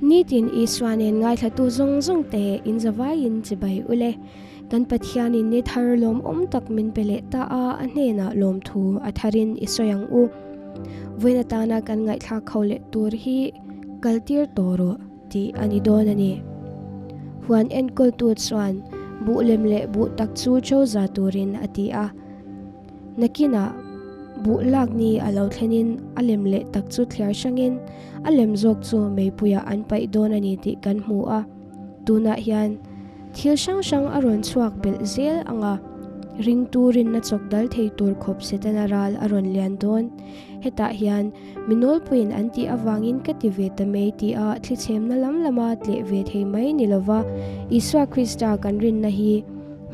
Nitin Isua nen ngaithlatu zawng zawng te in zavaiin chibai ule. Kan Pathianin ni thar lawmawm tak min pe leh ta a, a hnenah lawmthu a tharin i sawi ang u. Vawiin atana kan ngaihthlak kho leh tur hi kaltir tawh rawh tih a ni dawn a ni. Huan enkawltu chuan buh lem leh buh tak chu cho za turin a ti a. Nakinah buh lak ni a lo thlenin a lem leh tak chu thliar hrangin a lem zawk chu meipuiah an paih dawn a ni tih kan hmu a. Tunah hian thil hrang hrang a rawn chhuak belh zel ang a, ringtu rinna chawk dal thei tur khawp Setana ral a rawn lian dawn. Hetah hian mi nawlpuiin an tih avangin ka ti ve ta mai tia thlichhemna lam lama tleh ve thei mai ni lova Isua Krista kan rinna hi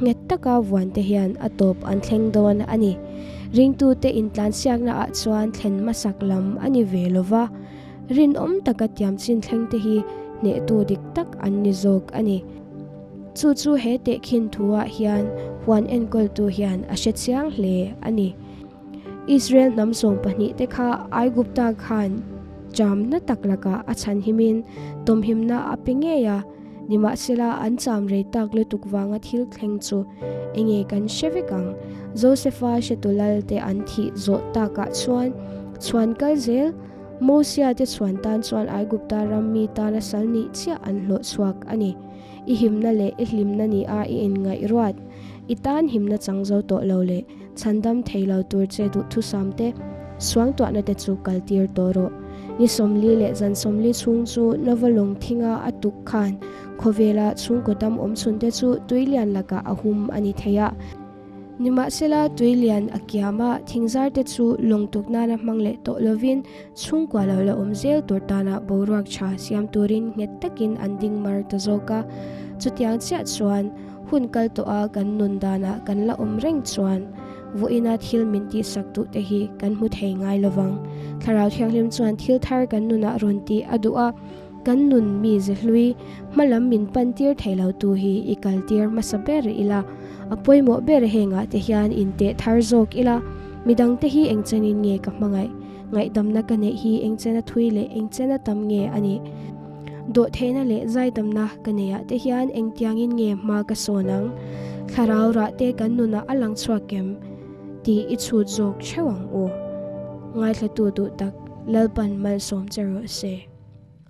nghet taka vuan te hian a tawp an thleng dawn a ni. Ringtute intlansiakna ah chuan thlen hmasak lam a ni ve lova, rinawm taka tiam chin thleng te hi hnehtu dik tak an ni zawk a ni. Chu chu he tehkhin thu ah hian huan enkawltu hian a hre chiang hle a ni. Israel hnam 12 te kha Aigupta khan chamna tak lakah a chhanhimin tawmhimna a pe ngei a, nimahsela an cham rei tak lutuk vanga thil thleng chu enge kan hre vek ang. Josefa hretu lal te an thih zawh takah chuan chhuan kal zel Mosia te chhuan tan chuan Aigupta ram mi tana sal nih chiah an hlawh chhuak a ni. I himna leh i hlimna ni a i inngaih ruat. I tan himna chang zo tawh lo leh chhandam thei lo tur che duhthusam te, suangtuahna te chu kal tir tawh rawh. Ni 40 leh zan 40 chhung chu Nova lawng thinga a tuk khan khawvela chhungkaw dam awm chhun te chu tuilian lakah a hum a ni thei a. Nimahsela tuilian a kiam a, thingzar te chu lawng tuk nana hmang leh tawh lovin chhungkua lo la awm zel tur tana boruak tha siam turin nghet takin an ding mar ta zawk a. Chutiang chiah chuan Hun kal tawh a kan nun danah kan la awm reng chuan vawiina thil min tihsak duh te hi kan hmu thei ngai lovang. Thlarau Thianghlim chuan thil thar kan nunah rawn tih a duh a, kan nun mi ze hlui hma lam min pan tir thei lo tu hi i kal tir hmasa ber ila, a pawimawh ber hengah te hian inteh thar zawk ila, midang te hi engchenin nge ka hmangaih, ngaihdamna ka neih hi engchena thui leh engchena tam nge a nih? Dawhtheihna leh zaidamna ka neiah te hian engtiangin nge hma ka sawn ang? Thlarau rah te kan nunah a lang chhuak em? tih i chhut zawk theuh ang u. Ngaithlatu duh tak Lalpan malsawm che rawh se.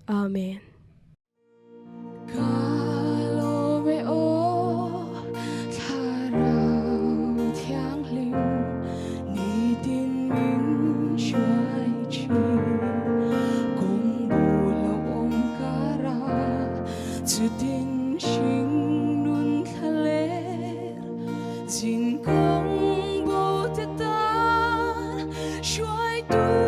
Amen. Ka lawm e aw Thlarau Thianghlim nitin min hruai thin. Kawng bul a awm kar a, chutin hring nun thla ler. Zin kawng bo te tan hruaitu.